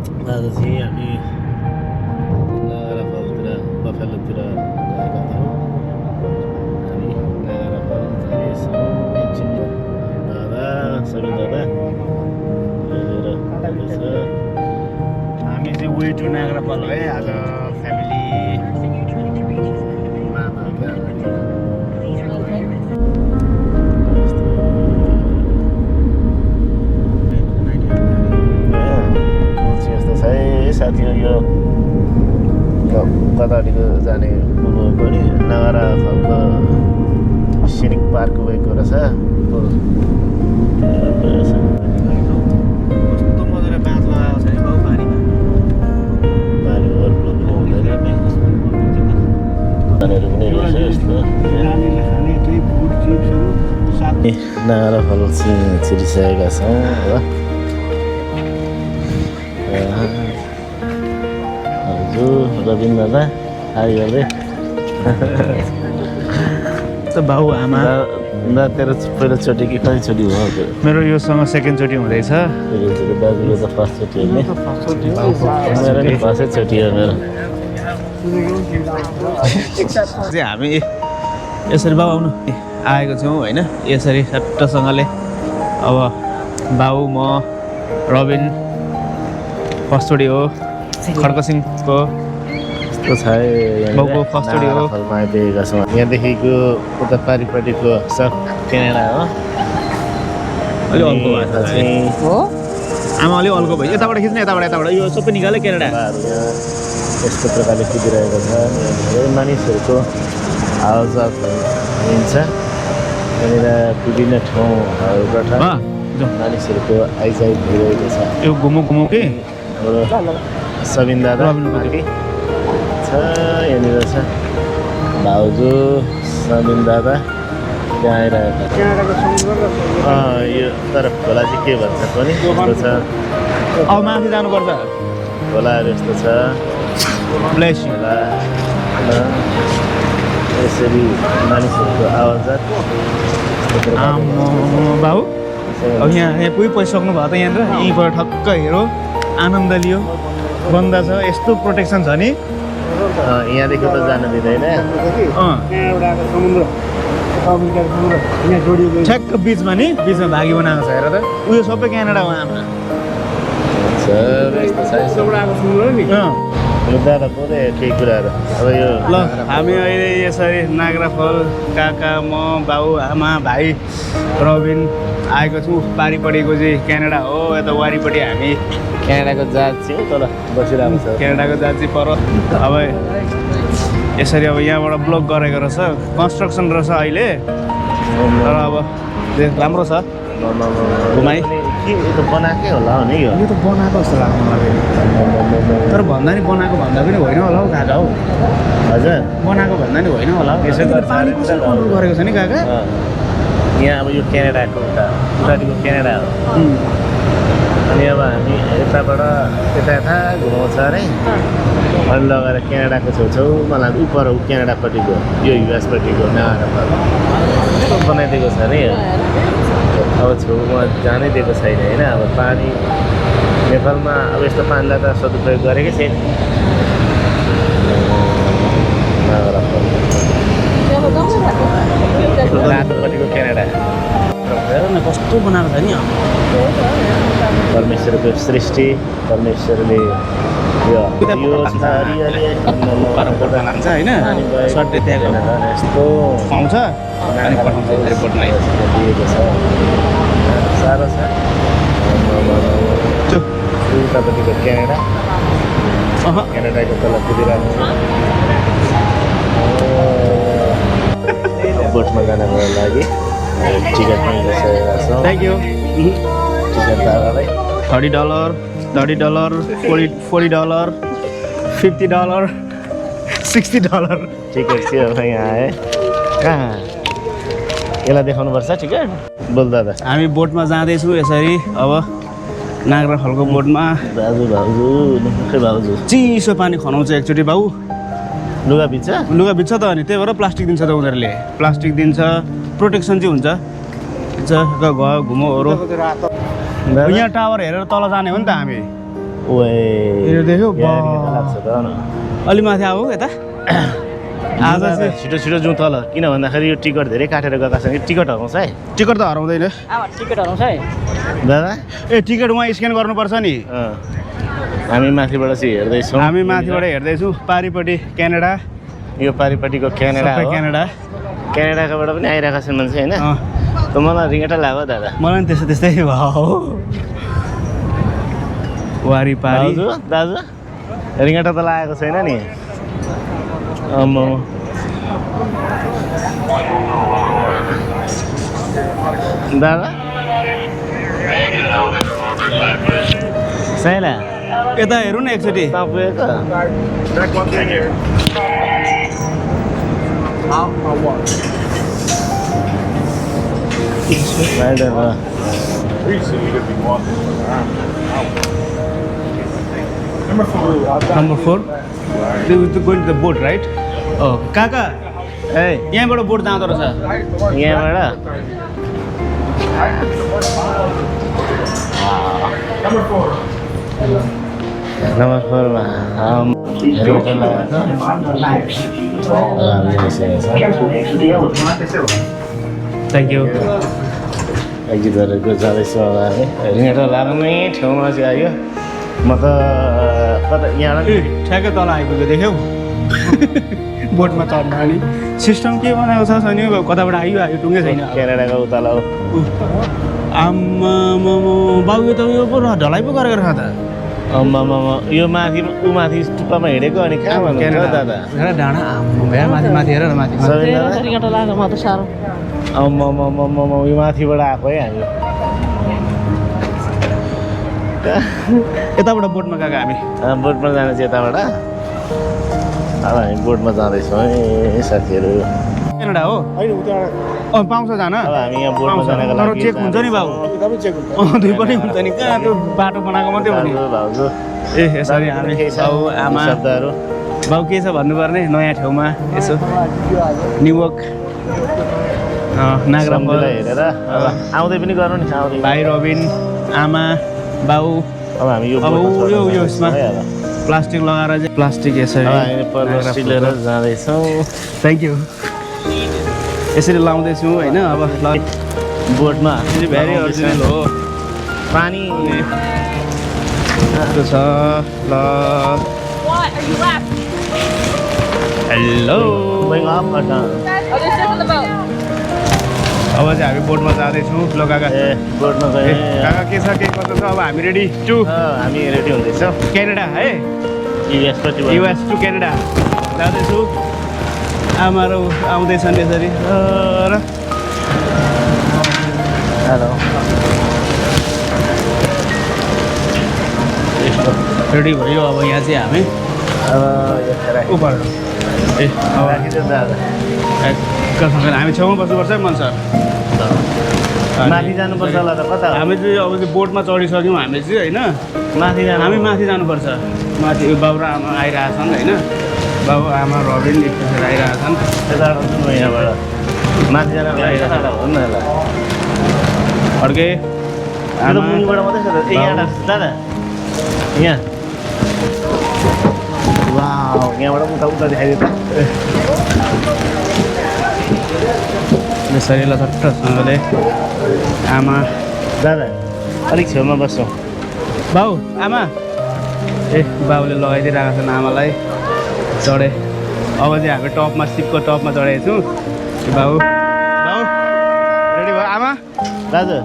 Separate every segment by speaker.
Speaker 1: आज चाहिँ हामी नागरा फलतिर बफेलोतिर गएका थियौँ। हामी नागरा फल जाँदैछौँ। एकछिन दादा सबिन दादा लिएर जाँदैछ।
Speaker 2: हामी चाहिँ वे टु नागरा फल है आज फ्यामिली
Speaker 1: साथीहरू यो कतापट्टिको जाने पुल पनि नागरा फलको सिनिक पार्क गएको रहेछ।
Speaker 2: कस्तो मजाले बाँध लगाएको छ नि बाउ पानीमा।
Speaker 1: पानी ओभरफ्लो पनि हुँदैन पानीहरू पनि रहेछ यस्तो। नागरा फल छिरिसकेका छौँ हो। रबिन दादा हाई गर्दै
Speaker 2: बाउ आमा
Speaker 1: तेरो पहिलोचोटि कि कतिचोटि हो?
Speaker 2: मेरो योसँग सेकेन्डचोटि हुँदैछ।
Speaker 1: पहिलोचोटि दाजुको त फर्स्टचोटि हो नि। मेरो नि फर्स्टचोटि हो मेरो।
Speaker 2: चाहिँ हामी यसरी बाउ आउनु आएको छौँ होइन, यसरी सट्टसँगले। अब बाउ म रबिन फर्स्टचोटि हो खड्कसिङको
Speaker 1: यस्तो छ
Speaker 2: बाउको फर्स्टचोटि हो।
Speaker 1: फलमा आइपुगेका छौँ। यहाँदेखिको उता पारिपट्टिको सब क्यानाडा हो।
Speaker 2: अलि अल्को भएको छ
Speaker 1: हो
Speaker 2: आमा अलि अल्को भयो। यताबाट खिच्ने यताबाट यो सबै निकाल्यो क्यानाडा।
Speaker 1: यहाँ यस्तो प्रकारले कुदिरहेको छ। धेरै मानिसहरूको आवाज लिन्छ। यहाँनिर विभिन्न ठाउँहरूबाट मानिसहरूको आइजाइ भइरहेको छ।
Speaker 2: यो घुमु कि
Speaker 1: सबिन दादा माथि छ, यहाँनिर छ भाउजू सबिन दादा त्यहाँ आइरहेको छ। यो तर खोला चाहिँ के भन्छ पनि यस्तो छ।
Speaker 2: अब माथि जानुपर्छ
Speaker 1: खोलाहरू यस्तो छ। खोला यसरी मानिसहरूको आवाज
Speaker 2: बाउ अब यहाँ कोही पैसक्नु भयो त यहाँनिर। यहीँबाट ठक्क हेरो आनन्द लियो। बन्द छ यस्तो प्रोटेक्सन छ नि
Speaker 1: यहाँदेखि त जान दिँदैन।
Speaker 2: ठ्याक्क बिचमा नि बिचमा भागी बनाएको छ हेर त। उयो सबै क्यानाडा हो आमा।
Speaker 1: दादा पुरै केही कुराहरू अब यो
Speaker 2: ल हामी अहिले यसरी नागरा फल काका म बाउ आमा भाइ रबिन आएको छौँ। पारिपट्टिको चाहिँ क्यानाडा हो। यता वारिपट्टि हामी
Speaker 1: क्यानाडाको जहाज चाहिँ तल बसिरहेको छ।
Speaker 2: क्यानाडाको जहाज चाहिँ पर। अब यसरी अब यहाँबाट ब्लक गरेको रहेछ। कन्स्ट्रक्सन रहेछ अहिले तर अब राम्रो छ घुमाइ।
Speaker 1: के यो त बनाएकै होला हो नि। यो
Speaker 2: त बनाएको जस्तो लाग्छ मलाई तर भन्दा नि बनाएको भन्दा पनि होइन होला हौ काका हौ।
Speaker 1: हजुर
Speaker 2: बनाएको भन्दा नि होइन होला हौ। पानी कसरी कन्ट्रोल गरेको छ नि काका।
Speaker 1: यहाँ अब यो क्यानाडाको उतापट्टिको क्यानाडा हो। अनि अब हामी यताबाट यता घुमाउँछ अरे अनि लगाएर क्यानाडाको छेउछेउमा लाग्यो। उपर क्यानाडापट्टिको यो युएसपट्टिको नागरा फल बनाइदिएको छ अरे। अब छेउमा जानै दिएको छैन होइन। अब पानी नेपालमा अब यस्तो पानीलाई त सदुपयोग गरेकै छैन। नागरा फल रातोपट्टिको क्यानाडा
Speaker 2: हेर न कस्तो बनाएको छ नि।
Speaker 1: परमेश्वरको सृष्टि परमेश्वरले यो
Speaker 2: हान्छ होइन सट्टै त्यहाँ
Speaker 1: यस्तो
Speaker 2: पाउँछ अनि पठाउँछ एयरपोर्टमा
Speaker 1: दिएको छ। साह्रो छ। उतापट्टिको क्यानाडा क्यानाडाको तल कुदिरहेको छ। बोटमा जानको लागि टिकट पनि लिइसकेका छौँ।
Speaker 2: Thank you.
Speaker 1: टिकट दादालाई
Speaker 2: $30 $40 $40 $50 $60
Speaker 1: टिकट चाहिँ अब यहाँ आएँ। कहाँ यसलाई देखाउनुपर्छ टिकट? बोल दादा।
Speaker 2: हामी बोटमा जाँदैछौँ यसरी अब नागरा फलको बोटमा।
Speaker 1: दाजु भाउजू निकै भाउजू
Speaker 2: चिसो पानी खनाउँछ एकचोटि बाउ।
Speaker 1: लुगा भिज्छ
Speaker 2: त अनि त्यही भएर प्लास्टिक दिन्छ त उनीहरूले। प्लास्टिक दिन्छ प्रोटेक्सन चाहिँ हुन्छ। गयो घुमोहरू यहाँ टावर हेरेर तल जाने हो नि त हामी। यो देख्यौ?
Speaker 1: लाग्छ त न
Speaker 2: अलि माथि आऊ यता आज चाहिँ
Speaker 1: छिटो छिटो जाउँ तल किन भन्दाखेरि यो टिकट धेरै काटेर गएका छन् टिकट हराउँछ है
Speaker 2: टिकट त हराउँदैन
Speaker 3: टिकट हराउँछ है
Speaker 1: दादा
Speaker 2: ए टिकट उहाँ स्क्यान गर्नुपर्छ नि
Speaker 1: हामी माथिबाट चाहिँ हेर्दैछौँ
Speaker 2: हामी माथिबाट हेर्दैछौँ पारिपट्टि क्यानाडा
Speaker 1: यो पारिपट्टिको क्यानाडा
Speaker 2: सबै
Speaker 1: हो
Speaker 2: क्यानाडा
Speaker 1: क्यानाडाकोबाट पनि आइरहेका छन् मान्छे होइन
Speaker 2: अँ,
Speaker 1: त मलाई रिङ्गटा लाग्यो दादा
Speaker 2: मलाई पनि त्यस्तै त्यस्तै भयो वारिपारि
Speaker 1: दाजु दाजु रिङ्गटा त लागेको छैन नि आम्मा दादा साइला
Speaker 2: यता हेरौँ न एकचोटि
Speaker 1: तपाईँको
Speaker 2: number 4 going to the boat right कहाँ कहाँ
Speaker 1: ए
Speaker 2: यहाँबाट बोट जाँदो रहेछ
Speaker 1: यहाँबाट नम्बर 4 मा
Speaker 2: थ्याङ्क यू
Speaker 1: एक्जिट गरेर जाँदैछु अब हामी रिङ्गटा लाग्ने ठाउँमा चाहिँ आयो म त कता यहाँबाट
Speaker 2: ए ठ्याक्कै तल आइपुग्यो देख्यौ बोटमा चढ्नु अनि सिस्टम के बनाएको छ नि कताबाट आयो आयो टुङ्गै छैन
Speaker 1: क्यानाडाको उताला हो
Speaker 2: आम्मा बाबु यो त यो पो ढलाइ पो गरेको रहेछ त
Speaker 1: आम्मामा यो माथि ऊ माथि टुप्पामा हिँडेको अनि कहाँ भन्नुहुन्छ दादा
Speaker 2: हेर डाँडा आम्मा भ्या माथि माथि हेर न माथि
Speaker 1: सबै दादा
Speaker 3: रिङ्गटा लाग्यो म त साह्रो
Speaker 1: आम्मामा यो माथिबाट आएको है हामी
Speaker 2: यताबाट बोटमा गएको हामी
Speaker 1: बोटमा जाने चाहिँ यताबाट अब हामी बोटमा जाँदैछौँ है साथीहरू
Speaker 2: क्यानाडा हो अँ पाउँछ जान
Speaker 1: अब हामी यहाँ बोटमा
Speaker 2: पाउँछ
Speaker 1: जानको
Speaker 2: तर
Speaker 1: लागि
Speaker 2: चेक हुन्छ नि बाबु दुईपट्टि हुन्छ नि कहाँ त्यो बाटो बनाएको मात्रै हो नि
Speaker 1: भाउजू
Speaker 2: ए यसरी हामी बाउ आमा
Speaker 1: शब्दहरू
Speaker 2: बाउ के छ भन्नुपर्ने नयाँ ठाउँमा यसो न्युयोर्क नागराम
Speaker 1: सम्झिँदै हेरेर अब आउँदै पनि गर्नु नि आउँदै
Speaker 2: भाइ रबिन आमा बाउ
Speaker 1: अब हामी यो
Speaker 2: अब
Speaker 1: बोटमा
Speaker 2: यो
Speaker 1: चढ्नु
Speaker 2: यसमा
Speaker 1: है अब।
Speaker 2: प्लास्टिक लगाएर चाहिँ प्लास्टिक यसरी
Speaker 1: अब हामी पर्वत लिएर जाँदैछौँ
Speaker 2: थ्याङ्क यू यसरी लाउँदैछौँ होइन अब ल
Speaker 1: बोटमा
Speaker 2: भेरी ओरिजिनल हो
Speaker 1: पानी
Speaker 2: यस्तो छ ल
Speaker 3: What are you laughing?
Speaker 2: Hello
Speaker 1: going up or down?
Speaker 3: Oh, there's stuff on the boat.
Speaker 2: अब चाहिँ हामी बोटमा जाँदैछौँ ल काका
Speaker 1: ए बोटमा
Speaker 2: ए,
Speaker 1: गए
Speaker 2: काका के छ के कसो छ अब हामी रेडी टु
Speaker 1: हामी रेडी हुँदैछौँ
Speaker 2: क्यानाडा है
Speaker 1: युएसपट्टि
Speaker 2: युएस टु क्यानाडा जाँदैछु आमाहरू आउँदैछन् यसरी र
Speaker 1: हेलो
Speaker 2: रेडी भयो अब यहाँ चाहिँ हामी
Speaker 1: अब यो राखी
Speaker 2: उपर ए अब
Speaker 1: राखिदिनु दादा
Speaker 2: कसरी हामी छेउमा बस्नुपर्छ है मन सर
Speaker 1: माथि जानुपर्छ होला त कता हो?
Speaker 2: हामी चाहिँ अब चाहिँ बोटमा चढिसक्यौँ हामी चाहिँ होइन
Speaker 1: माथि जानु
Speaker 2: हामी माथि जानुपर्छ माथि बाउ र आमा आइरहेछन् होइन बाउ आमा रबिन त्यसरी आइरहेछन्
Speaker 1: यताबाट जाउँ न यहाँबाट माथि जानु लागि कताबाट हो नि होला
Speaker 2: फर्के
Speaker 1: यो त
Speaker 2: आमा
Speaker 1: मुनिबाट मात्रै छ त ए यहाँ दादा यहाँ वाउ यहाँबाट उता उता देखाइदियो त
Speaker 2: यसरी लचट्टसँगले आमा
Speaker 1: दादा अलिक छेउमा बस्छौँ
Speaker 2: बाउ आमा ए बाउले लगाइदिइरहेको छन् आमालाई चढे अब चाहिँ हामी टपमा सिपको टपमा चढेको छौँ बाउ बाउ रेडी भयो आमा
Speaker 1: दाजु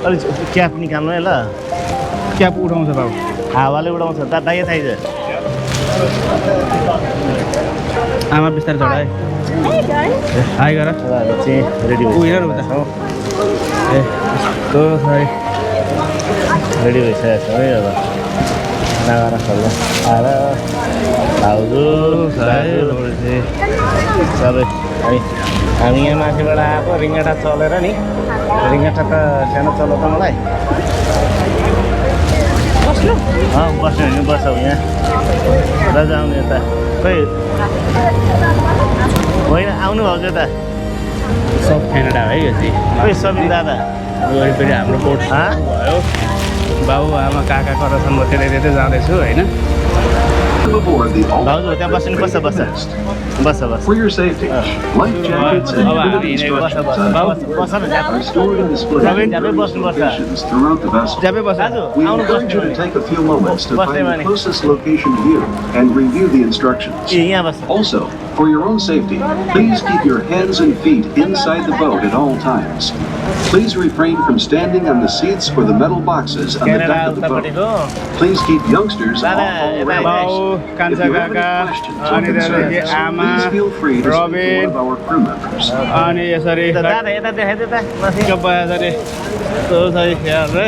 Speaker 1: अलिक क्याप निकाल्नु है ल
Speaker 2: क्याप उठाउँछ बाउ
Speaker 1: हावाले उडाउँछ दाइ थाइ छ
Speaker 2: आमा बिस्तारै चढ है
Speaker 3: Hey, guys.
Speaker 2: हाई गर
Speaker 1: अब हामी चाहिँ रेडी
Speaker 2: ऊ हेर उता
Speaker 1: भइसकेको
Speaker 2: ए यस्तो छ है
Speaker 1: रेडी भइसकेको छौँ है अब नगर सल्लाह आएर भाउजू दाजु सबै हामी यहाँ माथिबाट आएको रिङ्गटा चलेर नि रिङ्गटा त सानो चलाउँछ मलाई बस्नु भने बस्छौँ यहाँ दाजु आउनु यता खोइ होइन आउनु भाउजू यता
Speaker 2: सब क्यानाडा है यो चाहिँ
Speaker 1: खोइ सबिन दादा
Speaker 2: वरिपरि हाम्रो बोट
Speaker 1: हाँ?
Speaker 2: भयो बाउ आमा काका कराछन् म त्यतै जाँदैछु होइन
Speaker 4: Aboard the
Speaker 1: भाउजू त्यहाँ बस्नुपर्छ बस्छ बस्छ बस्छ
Speaker 4: For your safety, life jackets and
Speaker 2: अब हामी
Speaker 4: activity
Speaker 2: हिँडेको
Speaker 1: बस्छ
Speaker 4: instructions
Speaker 1: बस्छ बस्छ न
Speaker 4: are
Speaker 1: त्यहाँ
Speaker 4: stored and displayed
Speaker 1: Jabe,
Speaker 4: in
Speaker 1: jabe,
Speaker 4: various
Speaker 1: बस्नुपर्छ।
Speaker 4: locations throughout the vessel.
Speaker 2: ज्यापै बस्छ
Speaker 1: दाजु
Speaker 4: We
Speaker 1: आउनु
Speaker 4: encourage you to
Speaker 1: बस्नु
Speaker 4: take a few moments to
Speaker 1: Basta
Speaker 4: find
Speaker 1: mani.
Speaker 4: the closest location to you and review the instructions.
Speaker 1: ए यहाँ बस्छ
Speaker 4: Also, for your own safety, please keep your hands and feet inside the boat at all times. Please refrain from standing on the seats or the metal boxes on the
Speaker 1: Canada
Speaker 4: deck of the boat.
Speaker 1: उतापट्टिको
Speaker 4: Please keep youngsters off
Speaker 1: Dada,
Speaker 4: all
Speaker 1: yata,
Speaker 4: rails.
Speaker 2: बाउ
Speaker 4: If
Speaker 2: कान्छा
Speaker 4: you have
Speaker 2: काका
Speaker 4: any questions or
Speaker 2: अनि त्यहाँदेखि
Speaker 4: concerns,
Speaker 2: आमा
Speaker 4: please feel free to speak to one
Speaker 2: Rabin
Speaker 4: of our crew members.
Speaker 2: अनि यसरी
Speaker 1: दादा यता देखाइदियो त माथि
Speaker 2: यसरी यस्तो छ यहाँ है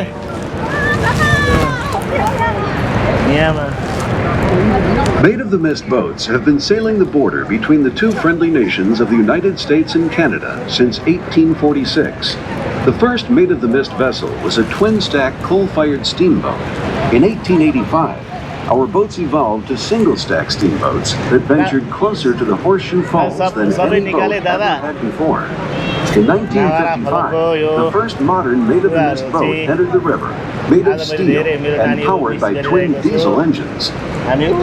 Speaker 1: यहाँमा
Speaker 4: Maid of the Mist boats have been sailing the border between the two friendly nations of the United States and Canada since 1846. The first Maid of the Mist vessel was a twin-stack coal-fired steamboat. In 1885, our boats evolved to single-stack steamboats that ventured closer to the Horseshoe Falls than any boat ever had before. In 1955, the first modern Maid of the Mist boat entered the river, made of steel and powered by twin diesel engines.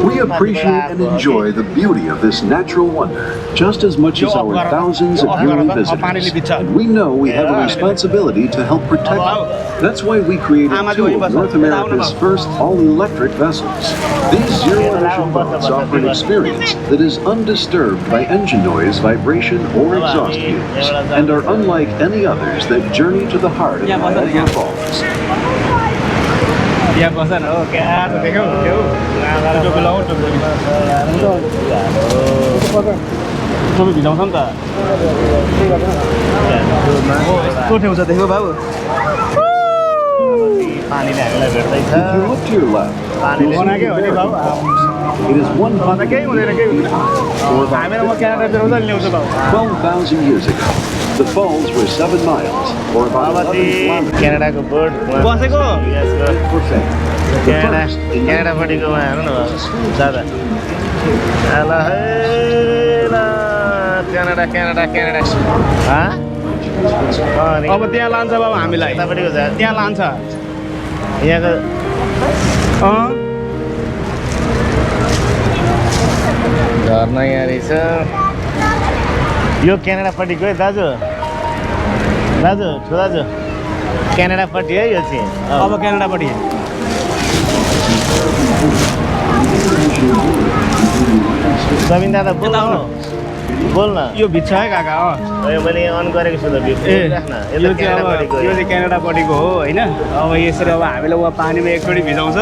Speaker 4: We appreciate and enjoy the beauty of this natural wonder just as much as our thousands of yearly visitors. And we know we have a responsibility to help protect them. That's why we created two of North America's first all-electric vessels. These zero-emission boats offer an experience that is undisturbed by engine noise, vibration, or exhaust fumes, and are unlike any others that journey to the heart of Niagara Falls.
Speaker 2: यहाँ बस्छ न हो क्या देख्यौ टोपी लगाऊ टोपी भिजाउँछ नि त यस्तो ठाउँ छ देख्यौ बाबु
Speaker 1: पानीले हामीलाई भेट्दैछ
Speaker 4: If you look to your left, you'll
Speaker 2: बनाएकै हो नि बाबु
Speaker 4: it is 100
Speaker 2: भन्दा केही हुँदैन केही हुँदैन
Speaker 4: or about
Speaker 2: हामीलाई म क्यानाडातिर आउँदा नि ल्याउँछु बाबु
Speaker 4: 12,000 years ago. The falls were 7 miles, or about
Speaker 1: अब
Speaker 4: 11
Speaker 1: चाहिँ
Speaker 4: kilometers
Speaker 1: क्यानाडाको बोर्ड
Speaker 2: बसेको
Speaker 4: for sale. The
Speaker 1: Canada
Speaker 4: first in
Speaker 1: क्यानाडापट्टिकोमा हेर्नु न दादा ल है ल क्यानाडा क्यानाडा क्यानाडा अनि
Speaker 2: अब त्यहाँ लान्छ बाबु हामीलाई
Speaker 1: यतापट्टिको छ
Speaker 2: त्यहाँ लान्छ
Speaker 1: यहाँको झर्ना यहाँ रहेछ यो क्यानाडापट्टिको है दाजु दाजु ठुलो दाजु क्यानाडापट्टि है यो चाहिँ
Speaker 2: अब क्यानाडापट्टि
Speaker 1: सबिन दादा बोल्न बोल्न
Speaker 2: यो भित्र है काका
Speaker 1: यो मैले अन गरेको छु त
Speaker 2: ए
Speaker 1: राख्न
Speaker 2: यो चाहिँ अब यो चाहिँ क्यानाडापट्टिको हो होइन अब यसरी अब हामीले उहाँ पानीमा एकचोटि भिजाउँछ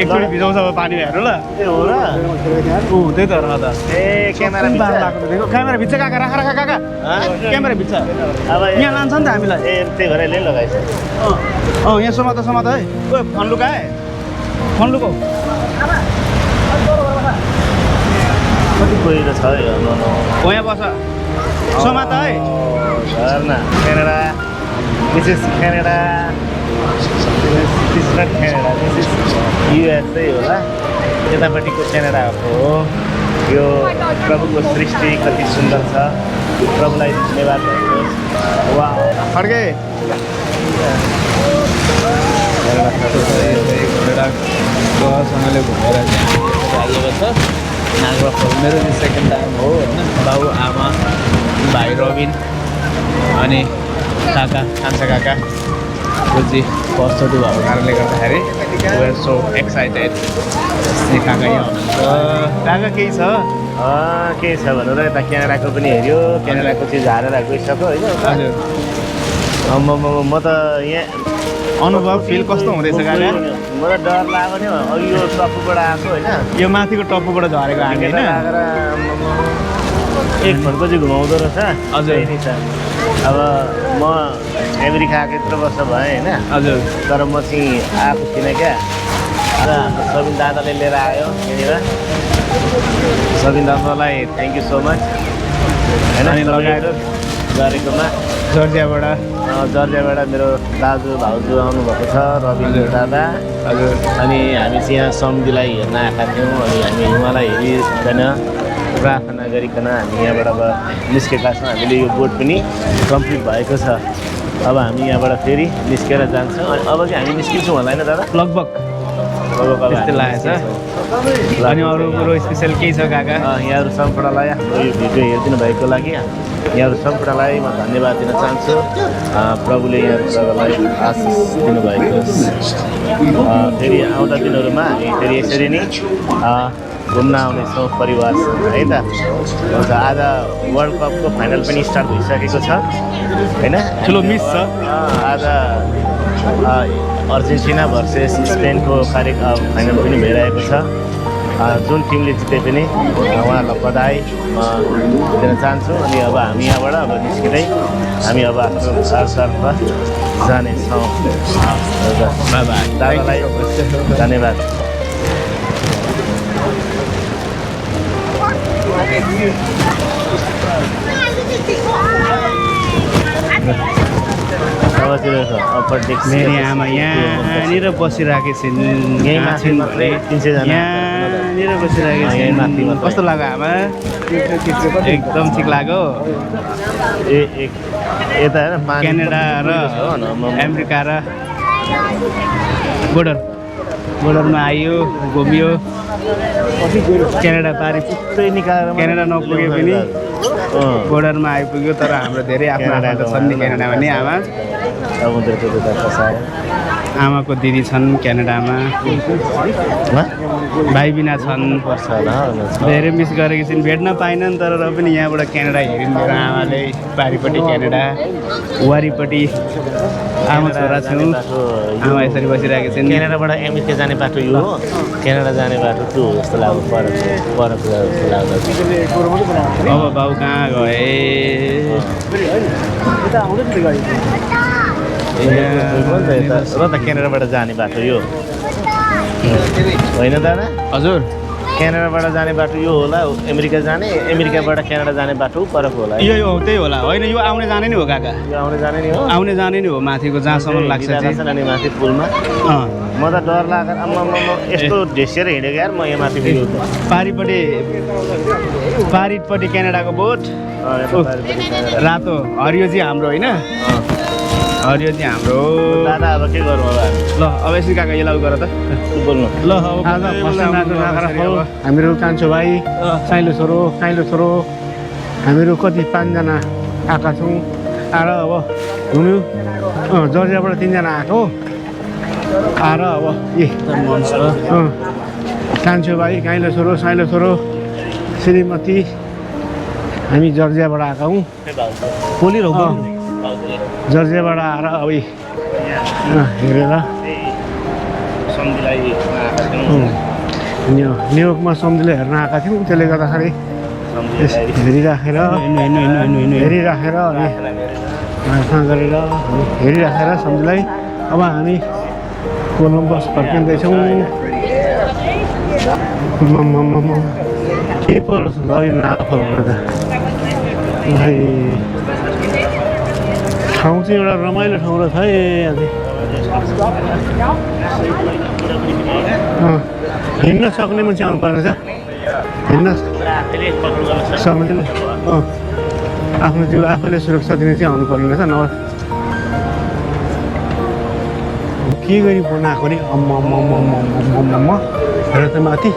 Speaker 2: एकचोटि भिजाउँछ अब पानीमा हेर्नु ल
Speaker 1: ए हो र
Speaker 2: ऊ त्यही त र त
Speaker 1: ए क्यामेरा भित्र
Speaker 2: देखेको क्यामेरा भित्र काका राख राख काका क्यामेरा भित्र
Speaker 1: अब
Speaker 2: यहाँ लान्छ नि त हामीलाई
Speaker 1: ए त्यही भएर यसले लगाएछ
Speaker 2: यहाँ समात है ओ फोन लुकाए फोन लुकाऊ
Speaker 1: कति पहिरो छ यो
Speaker 2: हो यहाँ बस समात है
Speaker 1: झर्न Canada this is Canada this not Canada this is USA होला यतापट्टिको क्यानाडा हो यो प्रभुको सृष्टि कति सुन्दर छ प्रभुलाई धन्यवाद दिनुहोस् वा
Speaker 2: फर्के सँगले घुमेर राखेको छ नागरा फल मेरो चाहिँ सेकेन्ड टाइम हो होइन बाउ आमा भाइ रबिन अनि काका कान्छा काका को चाहिँ फर्स्टचोटि भएको कारणले गर्दाखेरि वेआर सो एक्साइटेड काका यहाँ हुनुहुन्छ काका केही छ
Speaker 1: के छ भनेर यता क्यानाडाको पनि हेऱ्यो क्यानाडाको चिज हारेर गइसक्यो होइन
Speaker 2: हजुर
Speaker 1: म त यहाँ
Speaker 2: अनुभव फिल कस्तो हुँदैछ काका
Speaker 1: म त डर लाग्यो नि अघि यो टप्पूबाट आएको होइन
Speaker 2: यो माथिको टप्पूबाट झरेको हामी होइन
Speaker 1: लागेर एक फर्को चाहिँ घुमाउँदो रहेछ
Speaker 2: हजुर।
Speaker 1: त्यही छ अब म अमेरिका आएको यत्रो वर्ष भएँ होइन
Speaker 2: हजुर
Speaker 1: तर म चाहिँ आएको थिइनँ क्या र हाम्रो सबिन दादाले लिएर आयो यहाँनिर सबिन दादालाई थ्याङ्क यू सो मच होइन
Speaker 2: अनि लगाएर
Speaker 1: गरेकोमा
Speaker 2: जर्जियाबाट
Speaker 1: जर्जियाबाट मेरो दाजु भाउजू आउनुभएको छ रबिन दादा
Speaker 2: हजुर
Speaker 1: अनि हामी चाहिँ यहाँ समितिलाई हेर्न आएका थियौँ अनि हामी उहाँलाई हेरिकन प्रार्थना गरिकन हामी यहाँबाट अब निस्केका छौँ हामीले यो बोट पनि कम्प्लिट भएको छ अब हामी यहाँबाट फेरि निस्केर जान्छौँ अनि अब चाहिँ हामी निस्किन्छौँ होला होइन दादा
Speaker 2: लगभग त्यस्तै लागेको छ अनि अरू कुरो स्पेसल केही छ काका
Speaker 1: यहाँहरू सम्पूर्णलाई हाम्रो यो भिडियो हेरिदिनु भएको लागि यहाँहरू सम्पूर्णलाई म धन्यवाद दिन चाहन्छु प्रभुले यहाँहरूलाई आशिष दिनुभएको फेरि आउँदा दिनहरूमा हामी फेरि यसरी नै घुम्न आउनेछौँ परिवारसँग है त हुन्छ आज वर्ल्ड कपको फाइनल पनि स्टार्ट भइसकेको छ होइन
Speaker 2: ठुलो मिस छ
Speaker 1: आज अर्जेन्टिना भर्सेस स्पेनको फाइनल पनि भइरहेको छ जुन टिमले जिते पनि उहाँहरूलाई बधाई दिन चाहन्छु अनि अब हामी यहाँबाट अब निस्किँदै हामी अब आफ्नो घरतर्फ जानेछौँ दादालाई धन्यवाद
Speaker 2: मेरी आमा यहाँनिर बसिरहेको छिन् यहाँनिर बसिरहेको छिन् कस्तो लाग्यो आमा एकदम ठिक लाग्यो
Speaker 1: यता
Speaker 2: क्यानाडा र अमेरिका र बोर्डरमा आइयो घुमियो क्यानाडा पारि पुग्दै निकालेर क्यानाडा नपुगे पनि बोर्डरमा आइपुग्यो तर हाम्रो धेरै आफ्नो आफन्त छन् नि क्यानाडामा नि आमाको दिदी छन् क्यानाडामा भाइ बिना छन् धेरै मिस गरेको छिन् भेट्न पाइनन् तर र पनि यहाँबाट क्यानाडा हेरिन् मेरो आमाले पारिपट्टि क्यानाडा वारिपट्टि आमा छोरा छु आमा यसरी बसिरहेको छिन्
Speaker 1: क्यानाडाबाट अमेरिका जाने बाटो यो हो क्यानाडा जाने बाटो त्यो जस्तो लाग्यो फरक जस्तो लाग्दछ
Speaker 2: अब बाउ कहाँ गए
Speaker 1: र त क्यानाडाबाट जाने बाटो यो होइन दादा
Speaker 2: हजुर
Speaker 1: क्यानाडाबाट जाने बाटो यो होला अमेरिका जाने अमेरिकाबाट क्यानाडा जाने बाटो फरक होला
Speaker 2: यो त्यही होला होइन यो आउने जाने नै हो काका
Speaker 1: यो आउने जाने नि हो
Speaker 2: आउने जाने नै हो माथिको जहाँसम्म लाग्छ
Speaker 1: अनि माथि पुलमा म त डर लागेर यस्तो ढेसेर हिँडेको यार म यहाँ माथि पारिपट्टि क्यानाडाको बोट रातो हरियो चाहिँ हाम्रो होइन हरियो चाहिँ हाम्रो दादा अब के गरौँ अब
Speaker 2: ल अब यसरी काका यसलाई गर त
Speaker 1: बोल्नु
Speaker 2: ल अब
Speaker 5: हामीहरू कान्छो भाइ साइलो छोरो हामीहरू कति 5 जना आएका छौँ आएर अब घुम्यौँ जर्जियाबाट 3 जना आएको आएर अब कान्छो भाइ काइलो छोरो श्रीमती हामी जर्जियाबाट आएका हौँ जर्जियाबाट आएर अब हेरेर न्युयोर्कमा सम्झिँदै हेर्न आएका थियौँ त्यसले गर्दाखेरि हेरिराखेर प्रार्थना गरेर हेरिराखेर सम्झिँदै अब हामी कोलम्बस फर्किँदैछौँ के पर्छ ठाउँ चाहिँ एउटा रमाइलो ठाउँ रहेछ है हिँड्न सक्ने मान्छे आउनु पर्ने छ हिँड्न सक्ने आफ्नो जिउ आफूले सुरक्षा दिने चाहिँ आउनु पर्ने रहेछ नभए के गरी बनाएको नि अम्म हेर त माथि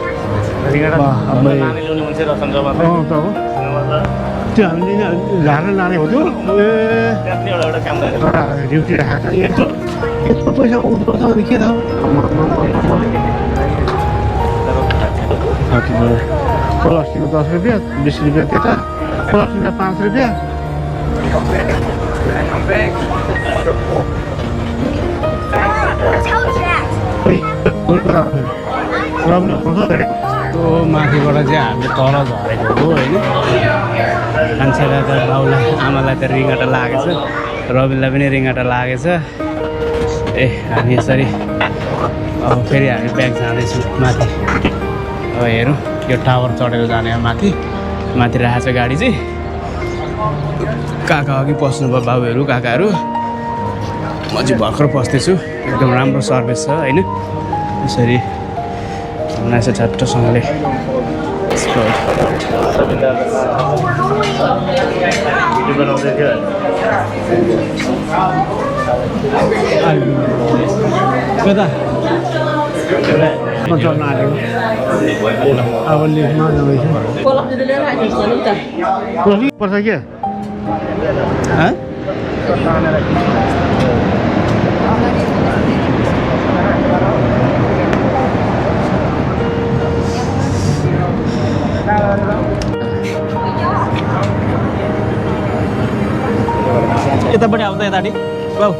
Speaker 5: त्यो हामीले झारेर लाने हो त्यो ड्युटी राखेको यत्रो पैसा उठ्नुपर्छ अनि के थाहा प्लास्टिकको 10 रुपियाँ 20 रुपियाँ त्यता प्लास्टिकको 5 रुपियाँ
Speaker 2: माथिबाट चाहिँ हामी तल झरेको हो होइन मान्छेलाई त बाउलाई आमालाई त रिङ्गटा लागेछ रविलाई पनि रिङ्गटा लागेछ हामी यसरी अब फेरि हामी ब्याग जाँदैछौँ माथि अब हेरौँ यो टावर चढेर जाने माथि राखेको छ गाडी चाहिँ काका अघि पस्नुभयो बाबुहरू काकाहरू म चाहिँ भर्खर पस्दैछु एकदम राम्रो सर्भिस छ होइन यसरी यसो झट्टसँगले
Speaker 1: भिडियो बनाउँदै थियो
Speaker 2: कता
Speaker 5: म चल्न आँटेको अब लिफ्टमा जाँदैछु पर्छ क्या
Speaker 2: हाँ? यतापट्टि आउँदा यतापट्टि बाउ